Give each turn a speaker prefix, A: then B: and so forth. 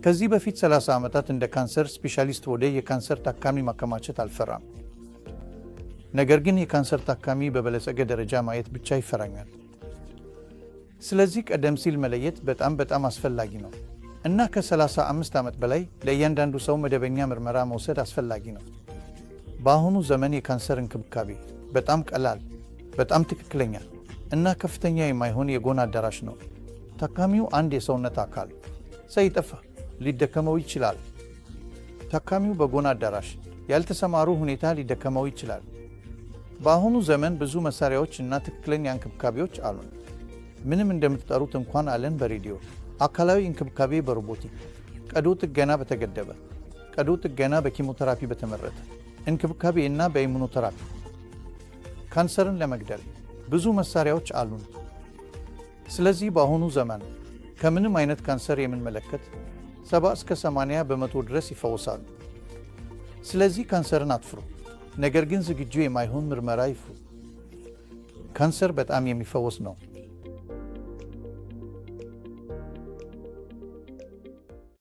A: ከዚህ በፊት 30 ዓመታት እንደ ካንሰር ስፔሻሊስት ወደ የካንሰር ታካሚ ማከማቸት አልፈራም። ነገር ግን የካንሰር ታካሚ በበለጸገ ደረጃ ማየት ብቻ ይፈራኛል። ስለዚህ ቀደም ሲል መለየት በጣም በጣም አስፈላጊ ነው እና ከ35 ዓመት በላይ ለእያንዳንዱ ሰው መደበኛ ምርመራ መውሰድ አስፈላጊ ነው። በአሁኑ ዘመን የካንሰር እንክብካቤ በጣም ቀላል፣ በጣም ትክክለኛ እና ከፍተኛ የማይሆን የጎን አዳራሽ ነው። ታካሚው አንድ የሰውነት አካል ሳይጠፋ ሊደከመው ይችላል። ታካሚው በጎን አዳራሽ ያልተሰማሩ ሁኔታ ሊደከመው ይችላል። በአሁኑ ዘመን ብዙ መሳሪያዎች እና ትክክለኛ እንክብካቤዎች አሉን። ምንም እንደምትጠሩት እንኳን አለን። በሬዲዮ አካላዊ እንክብካቤ፣ በሮቦቲክ ቀዶ ጥገና፣ በተገደበ ቀዶ ጥገና፣ በኪሞቴራፒ በተመረተ እንክብካቤ እና በኢሙኖቴራፒ ካንሰርን ለመግደል ብዙ መሳሪያዎች አሉን። ስለዚህ በአሁኑ ዘመን ከምንም አይነት ካንሰር የምንመለከት 70 እስከ 80% ድረስ ይፈወሳሉ። ስለዚህ ካንሰርን አትፍሩ፣ ነገር ግን ዝግጁ የማይሆን ምርመራ ይፍሩ። ካንሰር በጣም የሚፈወስ ነው።